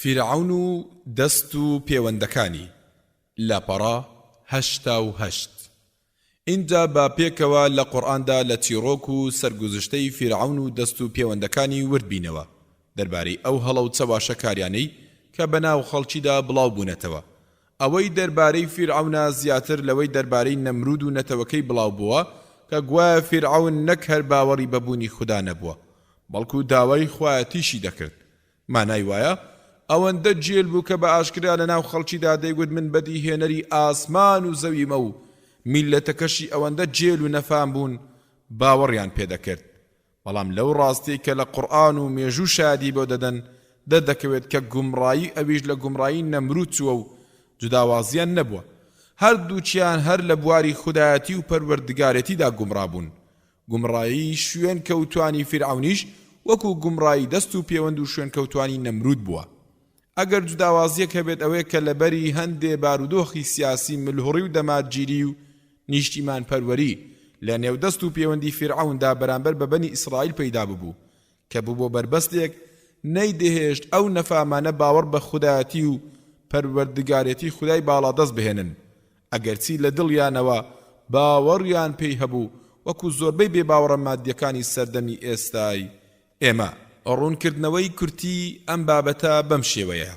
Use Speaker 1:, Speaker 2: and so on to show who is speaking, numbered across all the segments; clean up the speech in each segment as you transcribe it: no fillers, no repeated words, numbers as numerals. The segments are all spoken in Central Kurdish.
Speaker 1: فیرعەون و دەست و پێوەندەکانی، لاپەڕە 88. ئینجا با پێکەوە لە قورئاندا لە چیڕۆک و سەرگوزشتەی فیرعەون و دەست و پێوەندەکانی ورد بینەوە دەربارەی ئەو هەڵە و چەواشەکاریانەی کە بەناو خەڵکیدا بڵاو بوونەتەوە ئەوەی دەربارەی فیرعەونە زیاتر لەوەی دەربارەی نەمرود و نەتەوەکەی بڵاو بووە کە گوایە فیرعەون نەک هەر باوەڕی بە بوونی خودا نەبووە بەڵکو داوای خوایەتیشی دەکرد مانای وایە ئەوەندە گێل بوو کە بە ئاشکرا لەناو خەڵکیدا دەیگوت من بەدیهێنەری ئاسمان و زەویمە و میللەتەکەشی ئەوەندە گێل و نەفام بوون باوەڕیان پێدەکرد. بەڵام لەو ڕاستیەی کە لە قورئان و مێژوو شایەدی بۆ دەدەن دەردەکەوێت کە گومڕایی ئەویش لە گومڕایی نەمرود چووە و جوداوازیان نەبووە. هەردووکیان هەر لە بواری خودایەتی و پەروەردگارێتیدا گومڕا بوون. گومڕایی شوێن کەوتوانی فیرعەونیش وەکو گومڕایی دەست و پێوەند و شوێنکەوتوانی نەمرود بووە. ئەگەر جوداوازیەک هەبێت ئەوەیە کە لەبەری هەندێ بارودۆخی سیاسی ملهوڕی و دەمارگیری و نیشتیمانپەروەری لە نێو دەست و پێوەندی فیرعەوندا بەرامبەر بە بەنی ئیسرائیل پەیدا ببوو کە ببووە بەربەستێک نەیدەهێشت ئەو نەفامانە باوەڕ بە خودایەتی و پەروەردگارێتی خودای باڵادەست بهێنن ئەگەرچی لە دڵیانەوە باوەڕیان پێی هەبوو وەکو زۆربەی بێباوەڕە مادیەکانی سەردەمی ئێستای ئێمە. ڕوونکردنەوەی کورتی ئەم بابەتە بەم شێوەیە،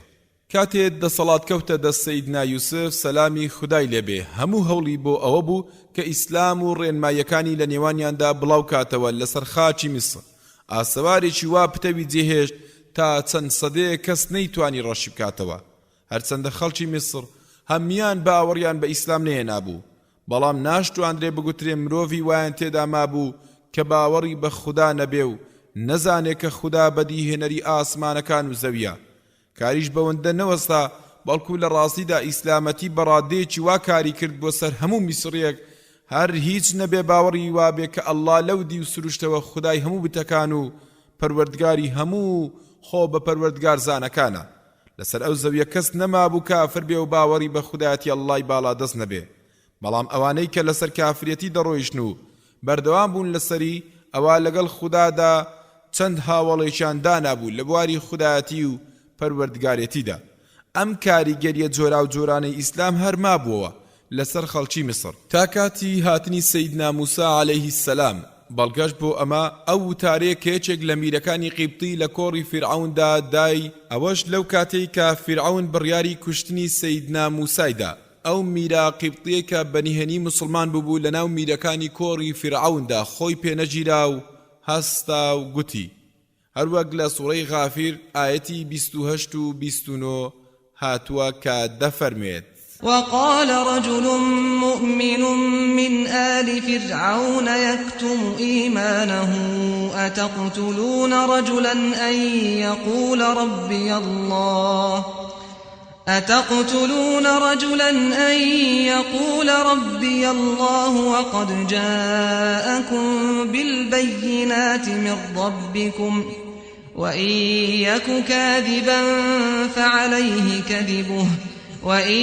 Speaker 1: کاتێ دەسەڵات کەوتە دەست سەیدنا یوسف سەلامی خودای لێ بێ هەموو هەوڵی بۆ ئەوە بوو کە ئیسلام و ڕێنماییەکانی لە نێوانیاندا بڵاو کاتەوە لەسەر خاکی میسر ئاسەوارێکی وا پتەوی جێهێشت تا چەند سەدەیەک کەس نەیتوانی ڕەشی بکاتەوە هەرچەندە خەڵکی میسر هەمیان باوەڕیان بە ئیسلام نەهێنابوو، بەڵام ناشتواندرێ بگوترێ مرۆڤی وایان تێدا مابوو کە باوەڕی بە خودا نەبێ و نەزانێ کە خودا بەدیهێنەری ئاسمانەکان و زەویە. کاریش بەوەندە نەوەستا، بەڵکو لە ڕاستیدا ئیسلامەتی بە ڕادەیەکی وا کاری کرد بۆ سەر هەموو میسڕیەک هەر هیچ نەبێ باوەڕی وابێ کە اللە لەو دیو سروشتەوە خودای هەموو بتەکان و پەروەردگاری هەموو خۆ بە پەروەردگار زانەکانە. لەسەر ئەو زەویە کەس نەمابوو کافر بێ و باوەڕی بە خودایەتی اللە ی باڵادەست نەبێ، بەڵام ئەوانەی کە لەسەر کافریەتی دەڕۆیشتن و بەردەوام بوون لەسەری ئەوا لەگەڵ خودادا چەند هاوەڵێکیان دانابوو لە بواری خودایەتی و پەروەردگارێتیدا. ئەم کاریگەریە جۆراوجۆرانەی ئیسلام هەر مابووەوە لەسەر خەڵکی میسڕ تا کاتی هاتنی سەیدنا موسا علیه السلام، بەڵگەش بۆ ئەمە ئەو وتارەیە کە یەکێک لە میرەکانی قیبتی لە کۆڕی فیرعەوندا دای، ئەوەش لەو کاتەی کە فیرعەون بڕیاری کوشتنی سەیدنا موسای دا، ئەو میرە قیبتیەی کە بە نهێنی موسڵمان بووبوو لەناو میرەکانی کۆڕی فیرعەوندا خۆی پێنەگیرا و هەستا و گوتی، هەروەک لە سوڕەی غافیر ئایەتی 28 و 29 هاتووە کە دەفەرموێت.
Speaker 2: وقال رجل مؤمن من آل فرعون يكتم إيمانه أتقتلون رجلا أن يقول ربي الله أتقتلون رجلا أن يقول ربي الله وقد جاءكم بالبينات من ربكم وإن يك كاذبا فعليه كذبه وإن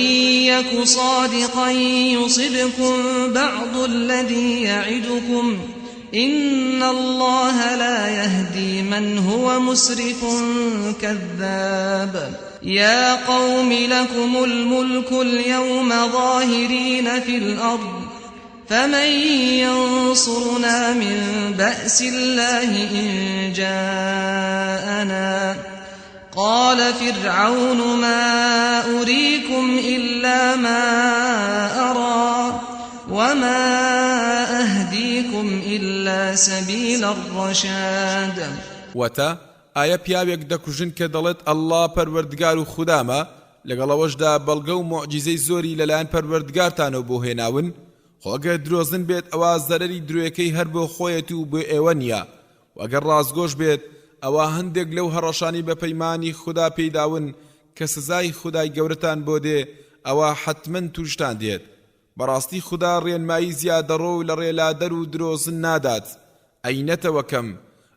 Speaker 2: يك صادقا يصبكم بعض الذي يعدكم إن الله لا يهدي من هو مسرف كذاب يا قوم لكم الملك اليوم ظاهرين في الأرض فمن ينصرنا من بأس الله إن جاءنا قال فرعون ما أريكم إلا ما أرى وما أهديكم إلا سبيل الرشاد.
Speaker 1: واتە، ئایە پیاوێک دەکوژن کە دەڵێت اللە پەروەردگار و خودامە، لەگەڵ ئەوەشدا بەڵگە و موعجیزەی زۆری لەلایەن پەروەردگارتانەوە بۆ هێناون، خۆ ئەگەر درۆزن بێت ئەوا زەرەری درۆیەکەی هەر بۆ خۆیەتی و بۆ ئێوە نییە، وە گەر ڕاستگۆش بێت ئەوا هەندێک لەو هەڕەشانەی بە پەیمانی خودا پێی داون کە سزای خودای گەورەتان بۆ دێ ئەوا حەتمەن توشتان دێت بەڕاستی خودا ڕێنمایی زیادەڕۆ و لەڕێ لادەر و درۆزن نادات ئەی نەتەوەکەم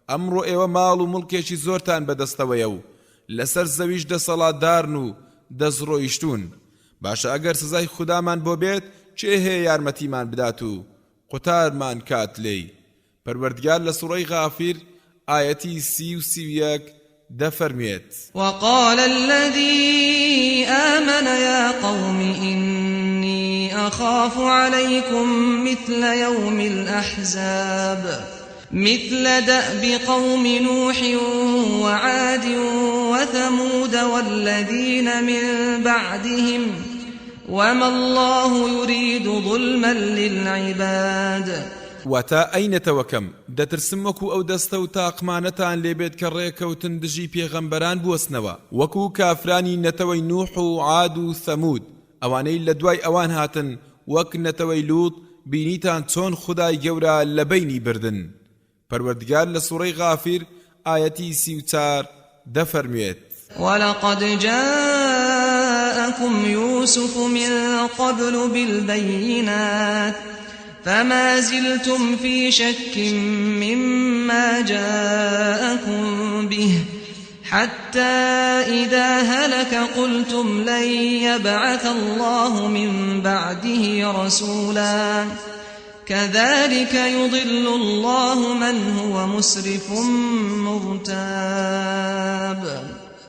Speaker 1: ئەمڕۆ ئێوە ماڵ و موڵکێکی زۆرتان بەدەستەوەیە و لەسەر زەویش دەسەڵاتدارن و دەستڕۆیشتوون باشە ئەگەر سزای خودامان بۆ بێت کێ هەیە یارمەتیمان بدات و قوتارمان کات لێی پەروەردگار لە سوڕەی غافیر ئایەتی 30 و 31. دەفەرموێت.
Speaker 2: وقال الذی آمن یا قوم إنی أخاف علیکم مثل یوم الأحزاب مثل دأب قوم نوح وعاد وثمود والذین من بعدهم وما الله یرید ظلما للعباد.
Speaker 1: واتە، ئەی نەتەوەکەم، دەترسم وەکو ئەو دەستە و تاقمانەتان لێ بێت کە ڕێکەوتن دژی پێغەمبەران بوەستنەوە، وەکو کافرانی نەتەوەی نوح و عاد و ثەمود، ئەوانەی لە دوای ئەوان هاتن وەک نەتەوەی لوط، بینیتان چۆن خودای گەورە لە بەینی بردن. پەروەردگار لە سوڕەی غافیر ئایەتی 34 دەفەرموێت.
Speaker 2: ولقد جاءکم یوسف من قبل بالبینات فما زلتم فی شک مما جاءکم به حتی اذا هلک قلتم لن یبعث الله من بعده رسولا كذلك يضل الله من هو مسرف مرتاب.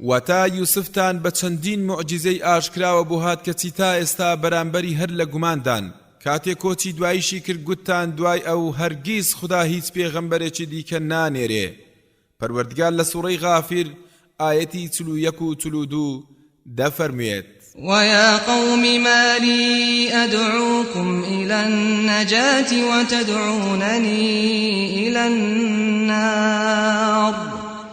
Speaker 1: واتە، یوسفتان بە چەندین موعجیزەی ئاشکراوە بۆ هات کەچی تا ئێستا بەرامبەری هەر لە گوماندان، کاتێ کۆچی دواییشی کرد گوتتان دوای ئەو هەرگیز خودا هیچ پێغەمبەرێکی دیکە نانێرێ، پەروەردگار لە سوڕەی غافیر ئایەتی 41 و 42 دەفەرموێت.
Speaker 2: ویا قوم ما لی ادعوکم الی النجاة وتدعوننی الی النار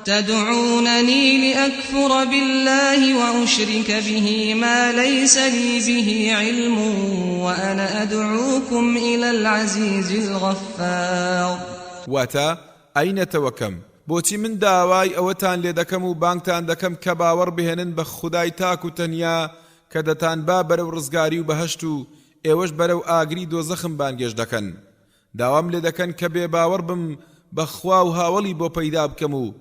Speaker 2: تدعوننی لأکفر بالله وأشرک به ما لیس لی به علم وأنا ادعوکم الی العزیز الغفار.
Speaker 1: واتە، ئەی نەتەوەکەم، بۆچی من داوای ئەوەتان لێ دەکەم و بانگتان دەکەم کە باوەڕ بهێنن بە خودای تاک و تەنیا کە دەتانبا بەرەو ڕزگاری و بەهەشت و ئێوەش بەرەو ئاگری دۆزەخم بانگێشت دەکەن؟ داوام لێ دەکەن کە بێ باوەڕ بم بە خوا و هاوەڵی بۆ پەیدا بکەم و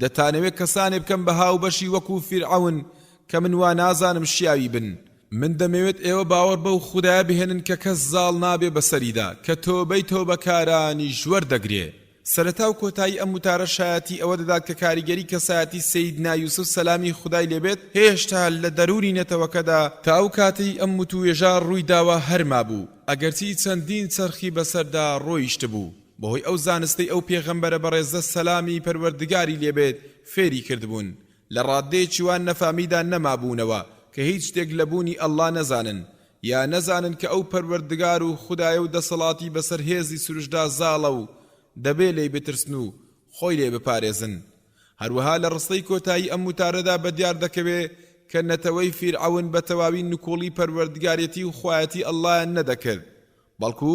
Speaker 1: دەتانەوێ کەسانێ بکەم بە هاوبەشی وەکو فیرعەون کە من وا نازانم شیاوی بن. من دەمەوێت ئێوە باوەڕ بەو خودایە بهێنن کە کەس زاڵ نابێ بەسەریدا، کە تۆبەی تۆبەکارانیش وەردەگرێ. سەرەتا و کۆتایی ئەم وتارە شایەتی ئەوە دەدات کە کاریگەری کەسایەتی سەیدنا یوسف سەلامی خودای لێ بێت هێشتا لە دەروونی نەتەوەکەدا تا ئەو کاتەی ئەم وتووێژە ڕووی داوە هەر مابوو، ئەگەرچی چەندین چەرخی بەسەردا ڕۆیشتبوو، بەهۆی ئەو زانستەی ئەو پێغەمبەرە بەڕێزە سەلامی پەروەردگاری لێ بێت فێری کردبوون، لە ڕاددەیەکی وا نەفامیدا نەمابوونەوە کە هیچ شتێک لە بوونی اللە نەزانن، یا نەزانن کە ئەو پەروەردگار و خودایە و دەسەڵاتی بەسەر هێزی سروشتدا زاڵە و دەبێ لێی بترسن و خۆی لێ بپارێزن. هەروەها لە ڕستەی کۆتایی ئەم وتارەدا بەدیار دەکەوێ کە نەتەوەی فیرعەون بە تەواوی نکوڵی پەروەردگارێتی و خوایەتی اللەیان نەدەکرد، بەڵکو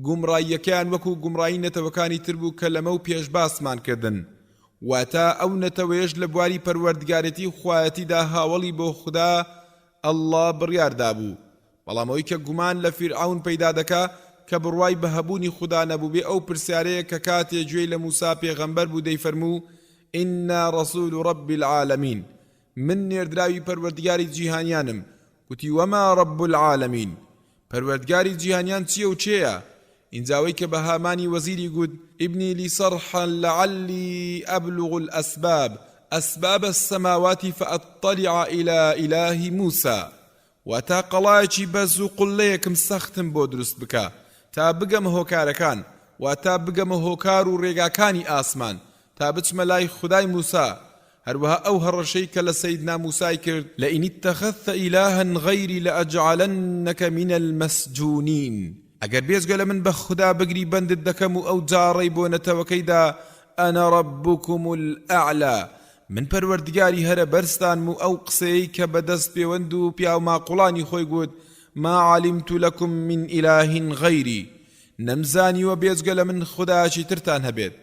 Speaker 1: گومڕاییەکەیان وەکو گومڕایی نەتەوەکانی تر بوو کە لەمەو پێش باسمان کردن، واتە ئەو نەتەوەیەش لە بواری پەروەردگارێتی و خوایەتیدا هاوەڵی بۆ خودا اللە بڕیار دابوو، بەڵام ئەوەی کە گومان لە فیرعەون پەیدا دەکا کە بڕوای بە هەبوونی خودا نەبووبێ ئەو پرسیارەیە کە کاتێ گوێی لە موسا پێغەمبەر بوو دەیفەرموو، انا رسول رب العالمین، من نێردراوی پەروەردگاری جیهانیانم، گوتی، وما رب العالمین، پەروەردگاری جیهانیان چییە و کێیە؟ ئینجا ئەوەی کە بە هامانی وەزیری گوت، ابنی لی صرحا لعلی ابلغ الاسباب اسباب السماوات فاطلع الی اله موسی، واتە قەڵایەکی بەرز و قوللەیەکم سەختم بۆ دروست بکە تا بگەمە هۆکارەکان، واتە بگەمە هۆکار و ڕێگاکانی ئاسمان، تا بچمە لای خودای موسا، هەروەها ئەو هەڕەشەی کە لە سەیدنا موسای کرد، لئن اتخذت الها غیری لأجعلنک من المسجونین، ئەگەر بێجگە لە من بە خودا بگری بەندت دەکەم و ئەو جاڕەی بۆ نەتەوەکەی دا، انا ربکم الاعلی، من پەروەردگاری هەرە بەرزتانم و ئەو قسەیەی کە بە دەست پێوەند و پیاوماقوڵانی خۆی گوت، ما علمت لکم من اله غیری، نەمزانیوە بێجگە لە من خودایەکی ترتان هەبێت،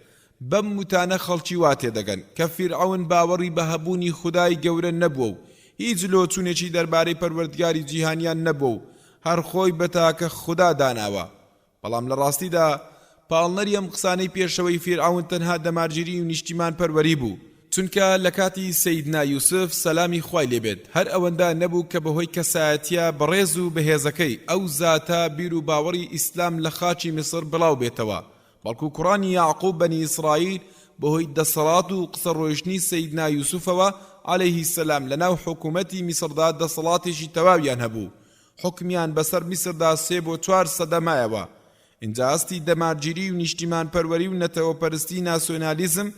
Speaker 1: بەم وتانە خەڵکی وا تێدەگەن کە فیرعەون باوەڕی بە هەبوونی خودای گەورە نەبووە و هیچ لۆچوونێکی دەربارەی پەروەردگاری جیهانیان نەبووە و هەر خۆی بە تاکە خودا داناوە. بەڵام لە ڕاستیدا پاڵنەری ئەم قسانەی پێشەوەی فیرعەون تەنها دەمارگیریی و نیشتیمانپەروەری بوو، چونکە لە کاتی سەیدنا یوسف سەلامی خوای لێ بێت هەر ئەوەندە نەبوو کە بەهۆی کەسایەتیە بەڕێز و بەهێزەکەی ئەو زاتە بیر و باوەڕی ئیسلام لە خاکی میسر بڵاو بێتەوە بەڵکو کوڕانی یەعقوب بەنی ئیسرائیل. بەهۆی دەسەڵات و قسە ڕۆیشتنی سەیدنا یوسفەوە علیه السلام لەناو حکومەتی میسڕدا دەسەڵاتێکی تەواویان هەبوو حوکمیان بەسەر میسردا سێ بۆ چوار سەدە مایەوە. ئینجا هەستی دەمارگیری و نیشتیمانپەروەری و نەتەوەپەرستی ناسیۆنالیزم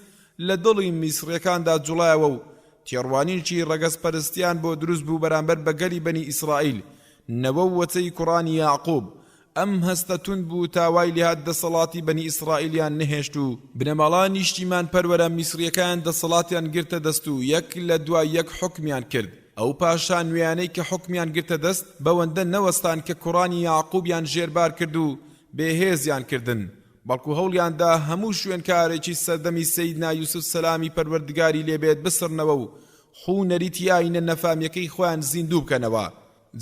Speaker 1: لە دڵی میسڕیەکاندا جوڵایەوە و تێڕوانینێکی ڕەگەزپەرستیان بۆ دروست بوو بەرامبەر بە گەلی بەنی ئیسرائیل، نەوە و وەچەی کوڕانی یەعقوب. ئەم هەستە توند بوو تا وای لێهات دەسەڵاتی بەنی ئیسرائیلیان نەهێشت و بنەماڵە نیشتیمانپەروەرە میسڕیەکان دەسەڵاتیان گرتە دەست و یەک لە دوای یەک حوکمیان کرد. ئەو پاشا نوێیانەی کە حوکمیان گرتە دەست بەوەندە نەوەستان کە کوڕانی یەعقوبیان ژێربار کرد و بێ هێزیان کردن، بەڵکو هەوڵیان دا هەموو شوێنکارێکی سەردەمی سەیدنا یوسف سەلامی پەروەردگاری لێ بێت بسڕنەوە و خوو و نەریتی ئایینە نەفامیەکەی خۆیان زیندوو بکەنەوە.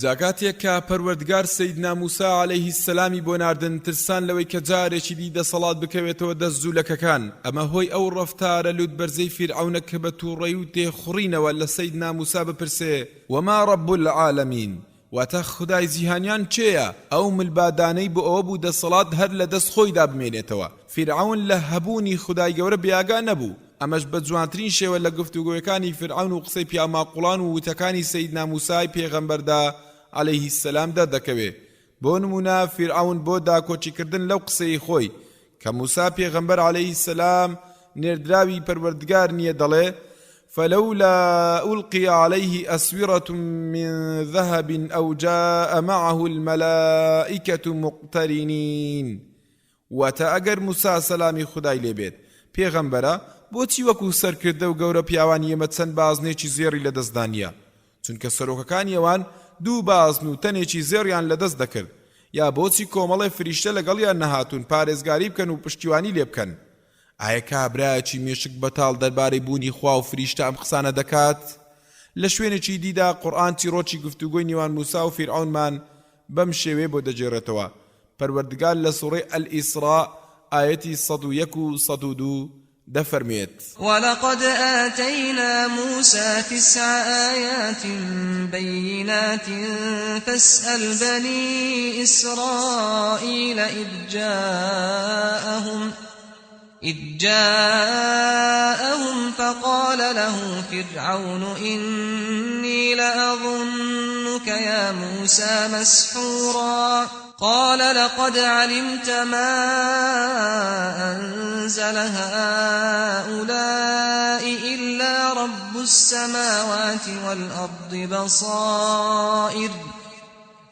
Speaker 1: جا کاتێک کە پەروەردگار سەیدنا موسا علیه السلامی بۆ ناردن ترسان لەوەی کە جارێکی دی دەسەڵات بکەوێتەوە دەست جولەکەکان، ئەمە هۆی ئەو ڕەفتارە لوتبەرزەی فیرعەونە کە بە توڕەیی و تێخوڕینەوە لە سەیدنا موسا بپرسێ، وما رب العالمین، واتە خودای جیهانیان کێیە، ئەو ملبادانەی بۆ ئەوە بوو دەسەڵات هەر لە دەست خۆیدا بمێنێتەوە، فیرعەون لە هەبوونی خودای گەورە بێئاگا نەبوو، ئەمەش بە جوانترین شێوە لە گفتوگۆیەکانی فیرعەون و قسەی پیاوماقوڵان و وتەکانی سەیدنا موسای پێغەمبەردا علیه السلام دەردەکەوێ، بۆ نموونە فیرعەون بۆ داکۆکیکردن لەو قسەی خۆی کە موسا پێغەمبەر علیه السلام نێردراوی پەروەردگار نییە دەڵێ، فلولا القی علیه اسورة من ذهب او جاء معه الملائکە مقترنین. واتە، ئەگەر موسا سەلامی خودای لێ بێت پێغەمبەرە، بۆچی وەکو سەرکردە و گەورە پیاوانی ئێمە چەند بازنێکی زێڕی لەدەستدا نییە؟ چونکە سەرۆکەکانی ئەوان دوو بازن و تەنێکی زێڕیان لەدەست دەکرد، یا بۆچی کۆمەڵێ فریشتە لەگەڵیان نەهاتوون پارێزگاری بکەن و پشتیوانی لێ بکەن؟ ئایا کابرایەکی مێشک بەتاڵ دەربارەی بوونی خوا و فریشتە ئەم قسانە دەکات؟ لە شوێنێکی دیدا قورئان چیڕۆکی گفتوگۆی نێوان موسا و فیرعەونمان بەم شێوەیە بۆ دەگێڕێتەوە، پەروەردگار لە سوڕەی الاسراء ئایەتی 101 و 102 دەفەرموێت.
Speaker 2: ولقد آتینا موسی تسع آیات بینات فاسأل بنی اسرائیل اذ جاءهم اذ جاءهم فقال له فرعون إني لأظنك يا موسى مسحورا قال لقد علمت ما أنزل هؤلاء إلا رب السماوات والأرض بصائر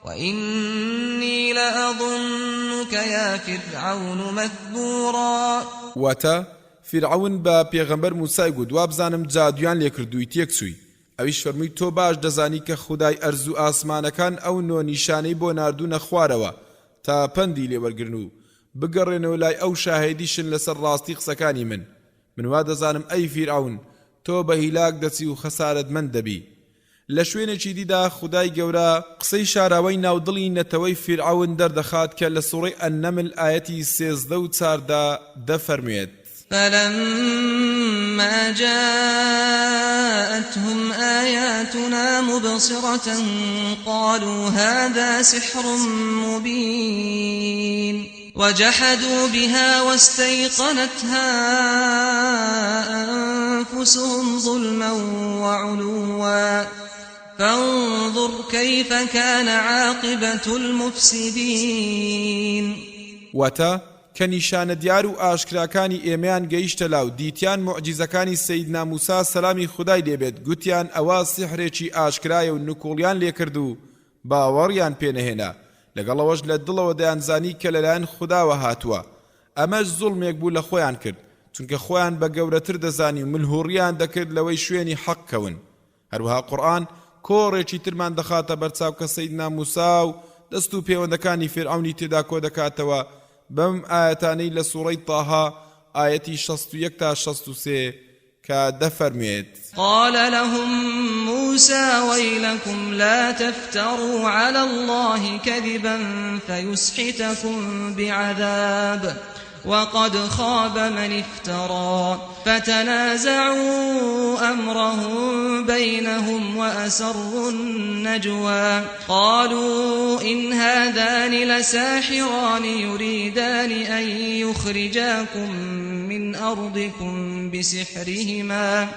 Speaker 2: وإنی لأظنک یا فرعون مثبورا.
Speaker 1: واتە، فیرعەون بە پێغەمبەر موسای گوت، وابزانم جادوویان لێکردووی تێکچووی. ئەویش فەرمووی، تۆ باش دەزانی کە خودای ئەرز و ئاسمانەکان ئەو نۆ نیشانەی بۆ ناردوونە خوارەوە تا پەندی لێ وەرگرن و بگەڕێنەوە لای ئەو شاهێدیشن لەسەر ڕاستی قسەکانی من. من وا دەزانم ئەی فیرعەون تۆ بە هیلاک دەچی و خەسارەتمەند دەبی. لە شوێنێکی دیدا خودای گەورە قسەی شاراوەی ناو دڵی نەتەوەی فیرعەون دەردەخات کە لە سوڕەی النمل ئایەتی 13 و 14 دەفەرموێت.
Speaker 2: فلما جاءتهم آیاتنا مبصرة قالوا هذا سحر مبین وجحدوا بها واستیقنتها انفسهم ظلما وعلوا فانظر کیف کان عاقبة المفسدین.
Speaker 1: واتە، کە نیشانە دیار و ئاشکراکانی ئێمەیان گەیشتە لا و دیتیان موعجیزەکانی سەیدنا موسا سەلامی خودای لێ بێت گوتیان ئەوە سیحرێکی ئاشکرایە و نکوڵیان لێ کرد و باوەڕیان پێ نەهێنا، لەگەڵ ئەوەش لە دڵەوە دەیانزانی کە لەلایەن خوداوە هاتووە، ئەمەش زوڵمێک بوو لە خۆیان کرد، چونکە خۆیان بە گەورەتر دەزانی و ملهوڕیان دەکرد لەوەی شوێنی حەق کەون. هەروەها قورئان کۆڕێکی ترمان دەخاتە بەرچاو کە سەیدنا موسا و دەست و پێوەندەکانی فیرعەونی تێدا کۆدەکاتەوە بەم ئایەتانەی لە سوڕەی تاها ئایەتی 61 تا 63 کە دەفەرموێت.
Speaker 2: قال لهم موسى ویلکم لا تفتروا علی اللە کذبا فیسحتکم بعذاب. وقد خاب من افتری فتنازعوا أمرهم بینهم وأسروا النجوی قالوا إن هذان لساحران یریدان أن یخرجاکم من أرضکم بسحرهما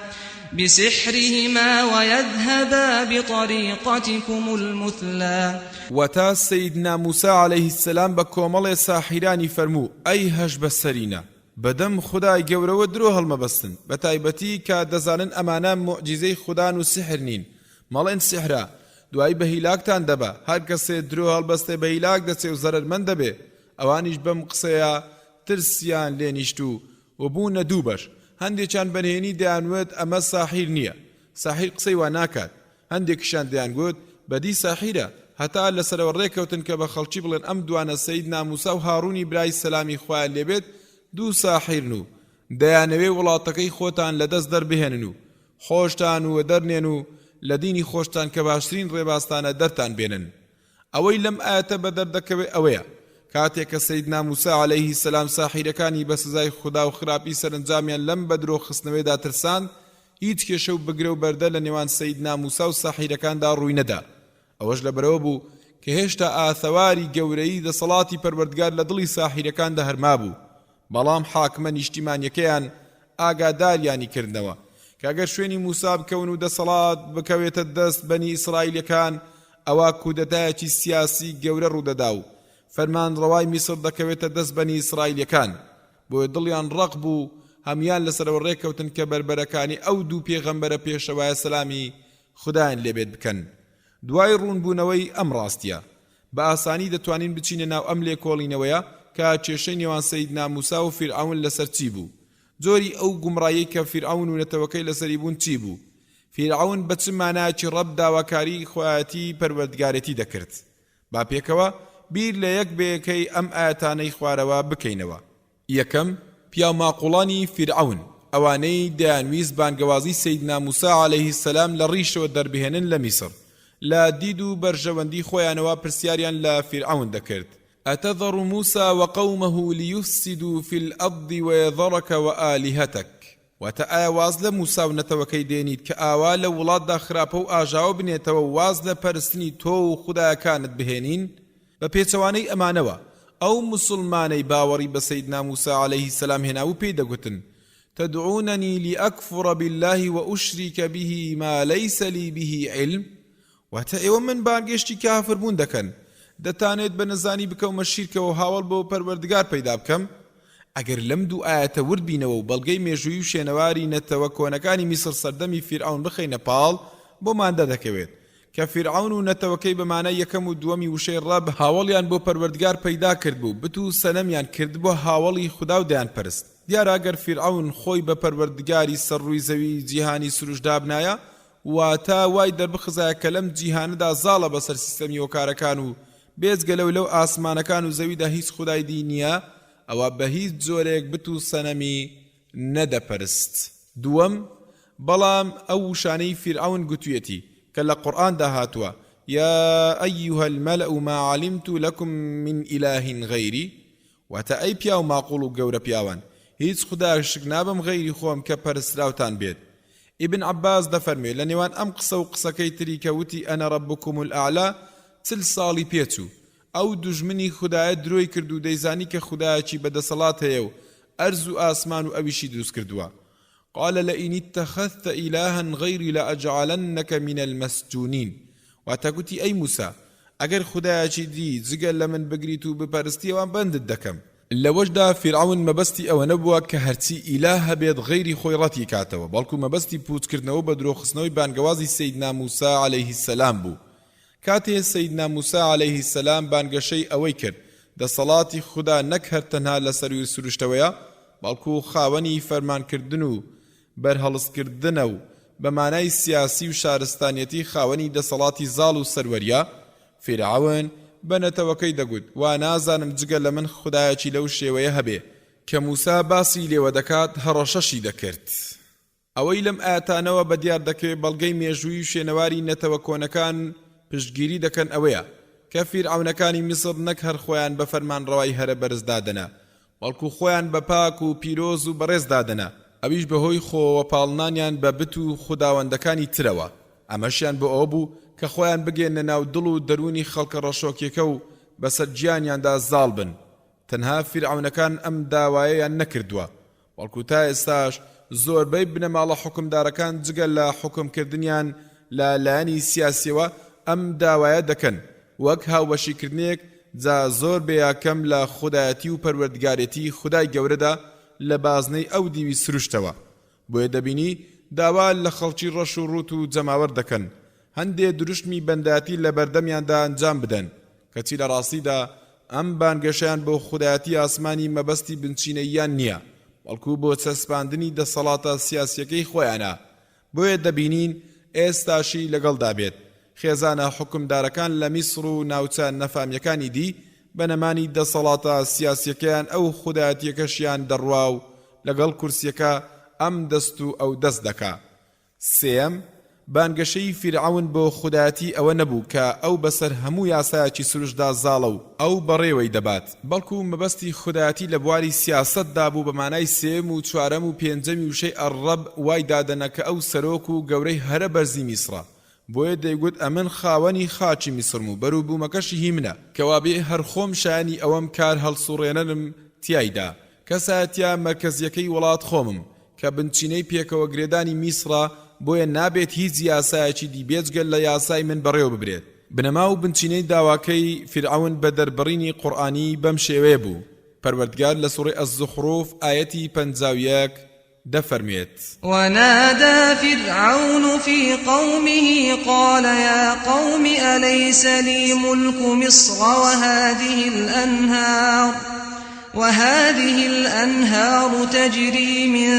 Speaker 2: بسحرهما ویذهبا بطریقتکم المثلی.
Speaker 1: واتە، سەیدنا موسا علیە السلام بە کۆمەڵێ ساحیرانی فەرموو، ئەی هەشبەسەرینە، بەدەم خودای گەورەوە درۆ هەڵمەبەستن، بەتایبەتی کە دەزانن ئەمانە موعجیزەی خودان و سیحر نین، مەڵێن سیحرە، دوایی بە هیلاکتان دەبا، هەر کەسێ درۆ هەڵبەستێ بە هیلاک دەچێ و زەرەرمەند دەبێ، ئەوانیش بەم قسەیە ترسیان لێ نیشت و و بوونە دوو بەش، هەندێکیان بەنهێنی دەیانوت ئەمە ساحیر نییە، ساحیر قسەی وا ناکات، هەندێکیشیان دەیانگوت بەدی ساحیرە، هەتا لەسەرەوە ڕێکەوتن کە بە خەڵکی بڵێن ئەم دوانە سەیدنا موسا و هاڕونی برای سەلامی خوایان لێبێت دوو ساحیرن و دەیانەوێ وڵاتەکەی خۆتان لەدەست دەربهێنن و خۆشتان وەدەرنێن و لە دینی خۆشتان کە باشترین ڕێبازتانە دەرتان بێنن. ئەوەی لەم ئایەتە بەدەر دەکەوێ ئەوەیە، کاتێ کە سەیدنا موسا عەلەیه سەلام ساحیرەکانی بە سزای خودا و خراپی سەرەنجامیان لەم بەدرۆ خستنەوەیەدا ترساند، هیچ کێشە و بگرە و بەردە لە نێوان سەیدنا موسا و ساحیرەکاندا ڕووی نەدا. ئەوەش لەبەرئەوە بوو کە هێشتا ئاثەواری گەورەیی دەسەڵاتی پەروەردگار لە دڵی ساحیرەکاندا هەر مابوو، بەڵام حاکمە نیشتیمانیەکەیان ئاگاداریانی کردنەوە کە گەر شوێنی موسا بکەون و دەسەڵات بکەوێتە دەست بەنی ئیسرائیلەکان ئەوا کودەتایەکی سیاسی گەورە ڕوودەدا و فەرمانڕەوای میسر دەکەوێتە دەست بەنی ئیسرائیلەکان بۆیە دڵیان ڕەق بوو هەموان لەسەرەوە ڕێککەوتن کە بەربەرەکانی ئەو دوو پێغەمبەرە پێشەوایە سەلامی خودایان لێبێت بکەن دوای ڕوونبوونەوەی ئەم ڕاستیە بە ئاسانی دەتوانین بچینە ناو ئەم لێکۆڵینەوەیە کە کێشەی نێوان سەیدنا موسا و فیرعەون لەسەر چی بوو؟ جۆری ئەو گومڕاییەی کە فیرعەون و نەتەوەکەی لەسەری بوون چی بوو؟ فیرعەون بە چ مانایەکی ڕەب داواکاریی خوایەتی پەروەردگارێتی دەکرد؟ با پێکەوە بیر لە یەک بە یەکەی ئەم ئایەتانەی خوارەوە بکەینەوە. یەکەم، پیاوماقوڵانی فیرعەون، ئەوانەی دەیانویست بانگەوازی سەیدنا موسا عەلەیه سەلام لە ڕیشەوە دەربهێنن لە میسڕ، لە دید و بەرژەوەندی خۆیانەوە پرسیاریان لە فیرعەون دەکرد، اتذر موسی وقومه لیفسدوا فی الارض ویذرک وآلهتک، واتە ئایا واز لە موسا و نەتەوەکەی دێنیت کە ئاوا لە وڵاتدا خراپە و ئاژاوە بنێتەوە و واز لە پەرستنی تۆ و خودایەکانت بهێنین؟ بە پێچەوانەی ئەمانەوە ئەو موسڵمانەی باوەڕی بە سەیدنا موسا علیە السلام هێنابوو پێی دەگوتن، تدعوننی لأکفر باللە وأشرک به ما لیس لی به علم، واتە ئێوە من بانگێشتی کافر بوون دەکەن، دەتانەوێت بە نەزانی بکەومە شیرکەوە و هاوەڵ بۆ پەروەردگار پەیدا بکەم؟ ئەگەر لەم دوو ئایەتە ورد بینەوە و بەڵگەی مێژوویی و شوێنەواری نەتەوە کۆنەکانی میسڕ سەردەمی فیرعەون بخەینە پاڵ بۆمان دەردەکەوێت کە فیرعەون و نەتەوەکەی بە مانای یەکەم و دووەمی وشەی ڕەب هاوەڵیان بۆ پەروەردگار پەیدا کردبوو بت و سەنەمیان کردبووە هاوەڵی خودا و دەیانپەرست دیارە ئەگەر فیرعەون خۆی بە پەروەردگاری سەر ڕووی زەوی جیهانی سروشت دابنایە واتە وای دەربخزایە کە لەم جیهانەدا زاڵە بەسەر سیستەمی هۆکارەکان و بێجگە لەو لەو ئاسمانەکان و زەویدا هیچ خودای دی نییە ئەوا بە هیچ جۆرێک بت و سەنەمی نەدەپەرست. دووەم، بەڵام ئەو وشانەی فیرعەون گوتویەتی کە لە قورئاندا هاتووە، یا ایها الملأ ما علمت لکم من اله غیری، واتە ئەی پیاو ماقوڵ و گەورە پیاوان، هیچ خودایەک شک نابەم غەیری خۆم کە پەرستراوتان بێت. ئیبن عەباس دەفەرموێ لە نێوان ئەم قسە و قسەکەی تری کە وتی انا ربکم الاعلی 40 ساڵی پێچوو. ئەو دوژمنی خودایە درۆی کرد و دەیزانی کە خودایەکی بە دەسەڵات هەیە و ئەرز و ئاسمان و ئەویشی دروست کردووە. قال لئن اتخذت الها غیری لأجعلنک من المسجونین واتە گوتی ئەی موسا ئەگەر خودایەکی دی جگە لە من بگریت و بپەرستی ئەوا بەندت دەکەم. لەوەشدا فیرعەون مەبەستی ئەوە نەبووە کە هەرچی ئیلاه هەبێت غەیری خۆی ڕەتی کاتەوە بەڵکو مەبەستی پوچکردنەوە و بەدرۆخستنەوەی بانگەوازی سەیدنا موسا علیه السلام بوو کاتێ سەیدنا موسا علیه السلام بانگەشەی ئەوەی کرد دەسەڵاتی خودا نەک هەر تەنها لە سەرووی سروشتەوەیە بەڵکو خاوەنی فەرمانکردن و بەرهەڵستکردنە و بە مانای سیاسی و شارستانیەتی خاوەنی دەسەڵاتی زاڵ و سەروەریە، فیرعەون بە نەتەوەکەی دەگوت وا نازانم جگە لە من خودایەکی لەو شێوەیە هەبێ، کە موسا باسی لێوە دەکات هەڕەشەشی دەکرد. ئەوەی لەم ئایەتانەوە بەدیار دەکەوێ بەڵگەی مێژوویی و شوێنەواری نەتەوە کۆنەکان پشتگیری دەکەن ئەوەیە کە فیرعەونەکانی میسڕ نەک هەر خۆیان بە فەرمانڕەوای هەرە بەرز دادەنا. بەڵکو خۆیان بە پاک و پیرۆز و بەڕێز دادەنا، ئەویش بەهۆی خۆ وەپاڵنانیان بە بت و خوداوەندەکانی ترەوە، ئەمەشیان بۆ ئەوە بوو کە خۆیان بگەیەننە ناو دڵ و دەروونی خەڵکە ڕەشۆکیەکە و بەسەر گیانیاندا زاڵ بن. تەنها فیرعەونەکان ئەم داوایەیان نەکردووە، بەڵکو تا ئێستاش زۆربەی بنەماڵە حوکمدارەکان جگە لە حوکمکردنیان لە لایەنی سیاسیەوە ئەم داوایە دەکەن وەک هاوبەشیکردنێک جا زۆر بێ یا کەم لە خودایەتی و پەروەردگارێتی خودای گەورەدا لە بازنەی ئەو دیوی سروشتەوە بۆیە دەبینی داوا لە خەڵکی ڕەش و ڕووت و جەماوەر دەکەن هەندێ دروشمی بەندایەتی لە بەردەمیاندا ئەنجام بدەن، کەچی لە ڕاستیدا ئەم بانگەشەیان بۆ خودایەتی ئاسمانی مەبەستی بنچینەییان نییە، بەڵکو بۆ چەسپاندنی دەسەڵاتە سیاسییەکەی خۆیانە. بۆیە دەبینین ئێستاشی لەگەڵدا بێت، خێزانە حوکمدارەکان لە میسڕ و ناوچە نەفامییەکانی دی بە نەمانی دەسەڵاتە سیاسییەکەیان ئەو خودایەتییەکەشیان دەڕوا و لەگەڵ کورسییەکە ئەم دەست و ئەو دەست دەکا. سێیەم، بانگەشەی فیرعەون بۆ خودایەتی ئەوە نەبوو کە ئەو بەسەر هەموو یاسایەکی سروشتدا زاڵە و ئەو بەڕێوەی دەبات، بەڵکو مەبەستی خودایەتی لە بواری سیاسەتدا بوو بە مانای سێیەم و چوارەم و پێنجەمی وشەی الرب وای دادەنا کە ئەو سەرۆک و گەورەی هەرە بەرزی میسڕە، بۆیە دەیگوت ئەمن خاوەنی خاکی میسرم و بەروبوومەکەشی هی منە، کەوابێ هەر خۆم شایەنی ئەوەم کار هەڵسوڕێنەرم تیایدا، کەسایەتیە مەرکەزیەکەی وڵات خۆمم، کە بنچینەی پێکەوە گرێدانی میسڕە، بۆیە نابێت هیچ یاسایەکی دی بێجگە لە یاسای من بەڕێوە ببرێت. بنەما و بنچینەی داواکەی فیرعەون بە دەربڕینی قورئانی بەم شێوەیە بوو، پەروەردگار لە سوڕەی الزخرف ئایەتی 51 دەفەرموێت.
Speaker 2: ونادى فرعون في قومه قال يا قوم أليس لي ملك مصر وهذه الأنهار وهذه الأنهار تجري من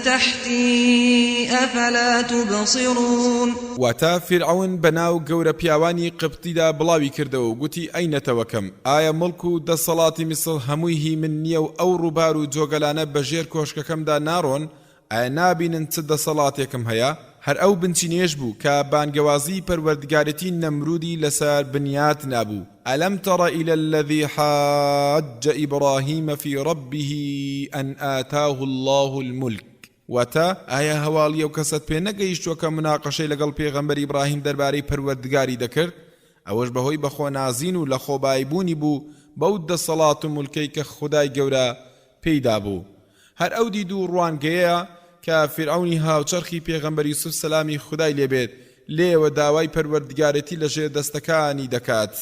Speaker 2: تحتی افلا تبصرون.
Speaker 1: واتە، فیرعەون بەناو گەورە پیاوانی قبتیدا بڵاوی کردەوە و گوتی، ئەی نەتەوەکەم، ئایا موڵک و دەسەڵاتی میسڕ هەمووی هی من نییە و ئەو ڕووبار و جۆگەلانە بەژێر کۆشکەکەمدا ناڕۆن؟ ئایا نابینن چ دەسەڵاتێکم هەیە؟ هەر ئەو بنچینەیەش بوو کە بانگەوازی پەروەردگارێتی نەمرودی لەسەر بنیات نابوو، الم تر الی الذی حاج ابراهیم فی ربه ان آتاه اللە الملک، واتە، ئایا هەواڵی ئەو کەسەت پێ نەگەیشتووە کە موناقەشەی لەگەڵ پێغەمبەر ئیبراهیم دەربارەی پەروەردگاری دەکرد؟ ئەوەش بەهۆی بەخۆنازین و لەخۆباییبوونی بوو بەو دەسەڵات و مولکەی کە خودای گەورە پێی دابوو. هەر ئەو دید و ڕوانگەیەیە کە فیرعەونی هاوچەرخی پێغەمبەر یوسف سەلامی خودای لێ بێت لێیەوە داوای پەروەردگارێتی لە ژێردەستەکانی دەکات.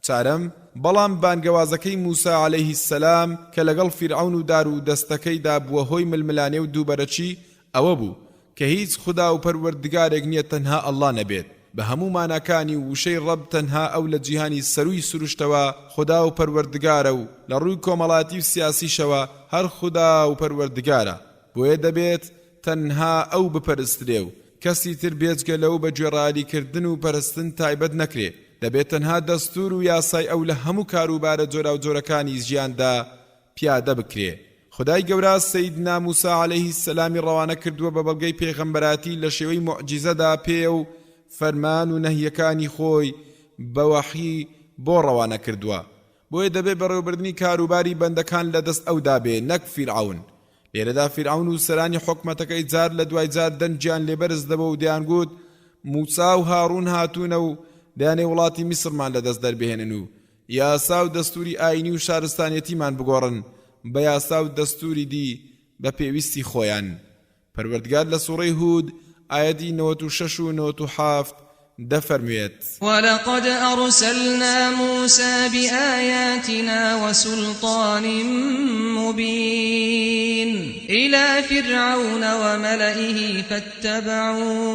Speaker 1: چارەم، بەڵام بانگەوازەکەی موسا علیه السلام کە لەگەڵ فیرعەون و دار و دەستەکەیدا بووە هۆی ململانێ و دووبەرەکی ئەوە بوو کە هیچ خودا و پەروەردگارێک نیە تەنها اللە نەبێت بە هەموو ماناکانی و وشەی ڕەب تەنها ئەو لە جیهانی سەرووی سروشتەوە خودا و پەروەردگارە و لە ڕووی کۆمەڵایەتی و سیاسیشەوە هەر خودا و پەروەردگارە بۆیە دەبێت تەنها ئەو بپەرسترێ و کەسی تر بێجگە لەو بە گوێڕایەلی کردن و پەرستن تایبەت نەکرێ دەبێت تەنها دەستوور و یاسای ئەو لە هەموو کاروبارە جۆراوجۆرەکانی ژیاندا پیادە بکرێ. خودای گەورە سەیدنا موسا علیه السلامی ڕەوانە کردووە بە بەڵگەی پێغەمبەرایەتی لە شێوەی موعجیزەدا پێیە و فەرمان و نەهیەکانی خۆی بە وەحی بۆ ڕەوانە کردووە بۆیە دەبێ بەڕێوەبردنی کاروباری بەندەکان لە دەست ئەودا بێ نەک فیرعەون لێرەدا فیرعەون و سەرانی حکومەتەکەی جار لە دوای جار دەنگیان لێ بەرز دەبۆ و دەیانگوت موسا و هاڕون هاتوونە و دەیانێ وڵاتی میسرمان لە دەست دەربهێنن و یاسا و دەستووری ئایینی و شارستانیەتیمان بگۆڕن بە یاسا و دەستووری دی بە پێویستی خۆیان. پەروەردگار لە سوڕەی هود ئایەتی 96 و 97 دەفەرموێت.
Speaker 2: ولقد أرسلنا موسى بآياتنا وسلطان مبين إلى فرعون وملئه فاتبعوا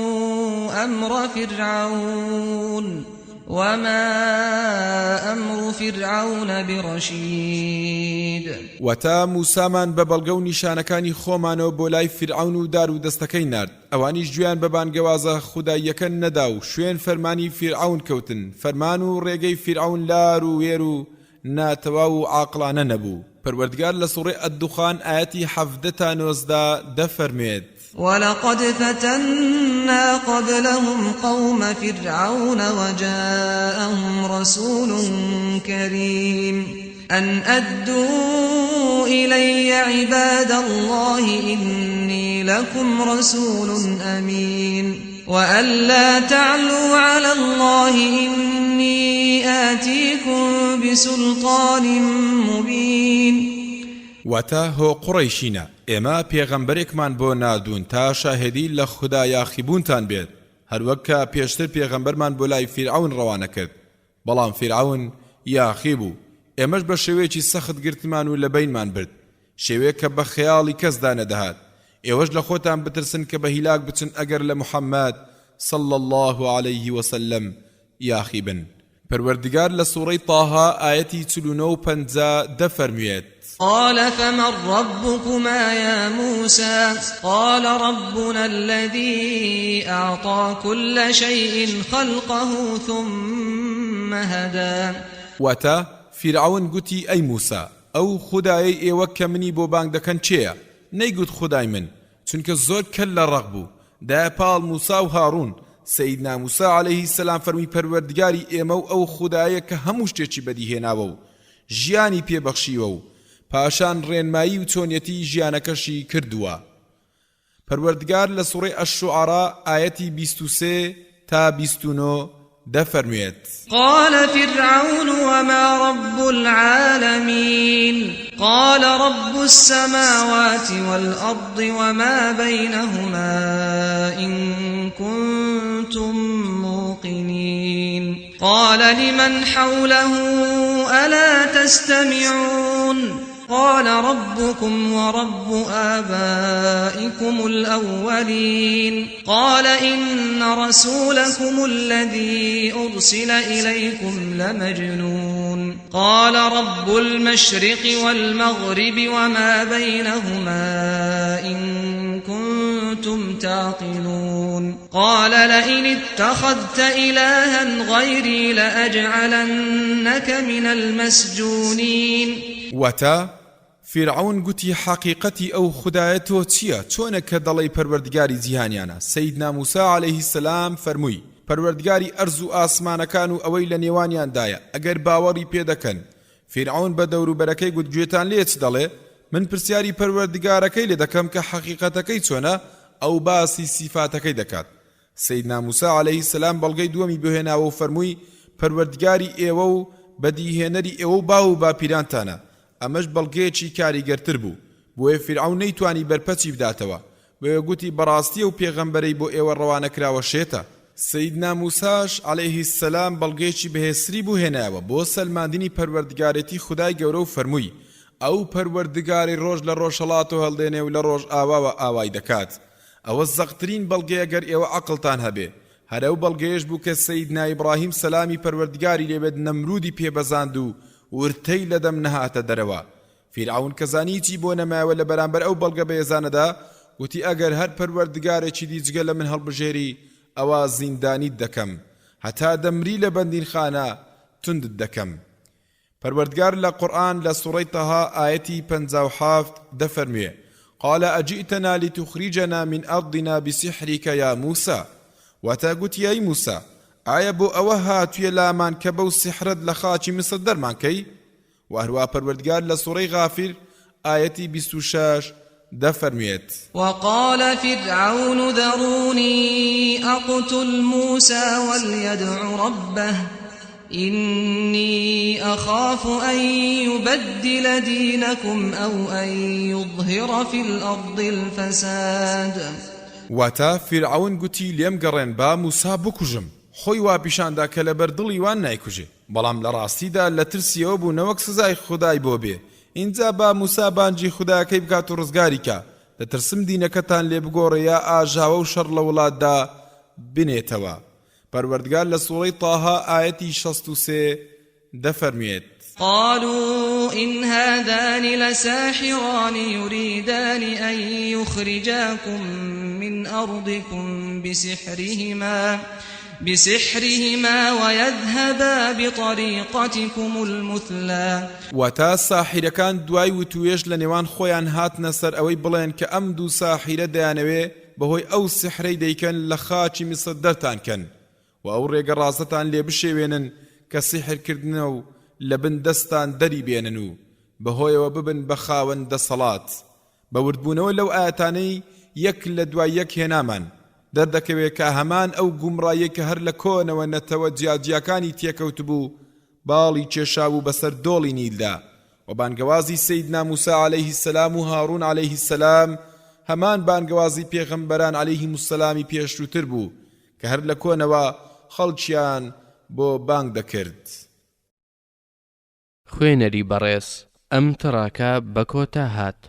Speaker 2: أمر فرعون وما امر فرعون برشید.
Speaker 1: واتە، موسامان بە بەڵگە و نیشانەکانی خۆمانەوە بۆ لای فیرعەون و دارودەستەکەی نارد، ئەوانیش گوێیان بە بانگەوازە خوداییەکە نەدا و شوێن فەرمانی فیرعەون کەوتن، فەرمان و ڕێگەی فیرعەون لار و وێر و ناتەواو و عاقڵانە نەبوو. پەروەردگار لە سوڕەی الدخان ئایەتی 17 تا 19 دەفەرموێت.
Speaker 2: ولقد فتنا قبلهم قوم فرعون وجاءهم رسول كريم. أن أدوا إلي عباد الله إني لكم رسول أمين وأن لا تعلوا على الله إني آتيكم بسلطان مبين.
Speaker 1: واتە، هۆ قوڕەیشینە، ئێمە پێغەمبەرێکمان بۆ ناردوون تا شاهێدی لە خودا یاخیبوونتان بێت، هەروەک کە پێشتر پێغەمبەرمان بۆ لای فیرعەون ڕەوانە کرد، بەڵام فیرعەون یاخی بوو، ئێمەش بە شێوەیەکی سەخت گرتمان و لەبەینمان برد، شێوەیەک کە بە خەیاڵی کەسدا نەدەهات، ئێوەش لە خۆتان بترسن کە بە هیلاک بچن ئەگەر لە محمد، صلی اللە علیه وسلم، یاخی بن. پەروەردگار لە سوڕەی طه ئایەتی 49 و 50 دەفەرموێت.
Speaker 2: قال فمن ربکما یا موسی قال ربنا الذی اعطی کل شیء خلقه ثم هدی.
Speaker 1: واتە، فیرعەون گوتی ئەی موسا، ئەو خودایەی ئێوە کە منی بۆ بانگ دەکەن کێیە؟ نەیگوت خودای من، چونکە زۆر کەللە ڕەق بوو، دایە پاڵ موسا و هاڕون، سەیدنا موسا علیە السلام فەرمووی پەروەردگاری ئێمە و ئەو خودایە کە هەموو شتێکی بەدیهێناوە و ژیانی پێ بەخشیوە و پاشان ڕێنمایی و چۆنیەتی ژیانەکەشی کردووە. پەروەردگار لە سوڕەی الشعراء ئایەتی 23 تا 29 دەفەرموێت.
Speaker 2: قال فرعون وما رب العالمین قال رب السماوات والأرض وما بینهما إن کنتم موقنین قال لمن حوله ألا تستمعون قال ربكم ورب آبائكم الأولين قال إن رسولكم الذي أرسل إليكم لمجنون قال رب المشرق والمغرب وما بينهما إن كنتم تعقلون قال لئن اتخذت إلها غيري لأجعلنك من المسجونين.
Speaker 1: واتە، فیرعەون گوتی حەقیقەتی ئەو خودایە تۆ چیە چۆنە کە دەڵێی پەروەردگاری جیهانیانە، سەیدنا موسا علیە السلام فەرمووی، پەروەردگاری ئەرز و ئاسمانەکان و ئەوەی لە نێوانیاندایە ئەگەر باوەڕی پێ دەکەن، فیرعەون بە دەوروبەرەکەی گوت گوێتان لێیە چ دەڵێ؟ من پرسیاری پەروەردگارەکەی لێ دەکەم کە حەقیقەتەکەی چۆنە، ئەو باسی سیفاتەکەی دەکات. سەیدنا موسا علیە السلام بەڵگەی دووەمی بۆ هێناوە و فەرمووی، پەروەردگاری ئێوە و بەدیهێنەری ئێوە و باو و باپیرانتانە، ئەمەش بەڵگەیەکی کاریگەرتر بوو، بۆیە فیرعەون نەیتوانی بەرپەچی بداتەوە، بۆیە گوتی بەڕاستی ئەو پێغەمبەرەی بۆ ئێوە ڕەوانە کراوە شێتە. سەیدنا موساش علیە السلام بەڵگەیەکی بەهێزتری بۆ هێنایەوە بۆ سەلماندنی پەروەردگارێتی خودای گەورە و فەرمووی، ئەو پەروەردگارەی ڕۆژ لە ڕۆژهەڵاتەوە هەڵدێنێ و لە ڕۆژئاواوە ئاوای دەکات. ئەوە زەقترین بەڵگەیە گەر ئێوە عەقڵتان هەبێ. هەر ئەو بەڵگەیەش بوو کە سەیدنا ئیبڕاهیم سەلامی پەروەردگاری لێ بێت نەمرودی پێ بەزاند و ورتەی لە دەم نەهاتە دەرەوە. فیرعەون کە زانی هیچی بۆ نەمایەوە لە بەرامبەر ئەو بەڵگە بەهێزانەدا، گوتی ئەگەر هەر پەروەردگارێکی دی جگە لە من هەڵبژێری ئەوا زیندانیت دەکەم هەتا دەمری لە بەندینخانە توندت دەکەم. پەروەردگار لە قورئان لە سوڕەی طه ئایەتی 57 دەفەرموێ، قال اجئتنا لتخرجنا من ارضنا بسحرک یا موسی، واتە گوتی ئەی موسی ئایا بۆ ئەوە هاتوویە لامان کە بەو سیحرەت لە خاکی میسر دەرمان کەی؟ وە هەروا پەروەردگار لە سوڕەی غافر ئایەتی 26 دەفەرموێت.
Speaker 2: وقال فرعون ذرونی اقتل موسی وليدع ربه إنی أخاف أن يبدل دینکم أو أن یظهر فی الأرض الفساد.
Speaker 1: واتە، فیرعەون گوتی لێم گەڕێن با موسا بکوژم، خۆی وا پیشان دا کە لەبەر دڵی وان نایکوژێ، بەڵام لە ڕاستیدا لە ترسی ئەوە بوو نەوەک سزای خودای بۆ بێ، ئینجا با موسا بانگی خوداکەی بکات و ڕزگاری کا، دەترسم دینەکەتان لێ بگۆڕێ یا ئاژاوە و شەڕ لە وڵاتدا بنێتەوە. پەروەردگار لە سوڕەی طه ئایەتی 63 دەفەرموێت.
Speaker 2: قالوا إن هذان لساحران يريدان أن يخرجاكم من أرضكم بسحرهما بسحرهما ويذهبا بطريقتكم المثلی.
Speaker 1: واتە، ساحیرەکان دوای وتووێژ لە نێوان خۆیان هاتنە سەر ئەوەی بڵێن کە ئەم دوو ساحیرە دەیانەوێ بەهۆی ئەو سیحرەی دەیکەن لە خاکی میسر دەرتان کەن و ئەو ڕێگە ڕاستەتان لێ بشێوێنن کە سیحر کردنە و. لە بن دەستتان دەری بێنن و بەهۆیەوە ببن بە خاوەن دەسەڵات. بە وردبوونەوە لەو ئایەتانەی یەک لە دوای یەک هێنامان، دەردەکەوێ کە هەمان ئەو گومڕاییەی کە هەر لە کۆنەوە نەتەوە جیاجیاکانی تێکەوتبوو، باڵی کێشابوو بەسەر دۆڵی نیلدا و بانگەوازی سەیدنا موسا علیه السلام و هاڕون علیه السلام هەمان بانگەوازی پێغەمبەران علیهم السلامی پێشووتر بوو کە هەر لە کۆنەوە خەڵکیان بۆ بانگ دەکرد.
Speaker 3: خوێنەری بەڕێز ئەم تڕاکە بە کۆتا هات.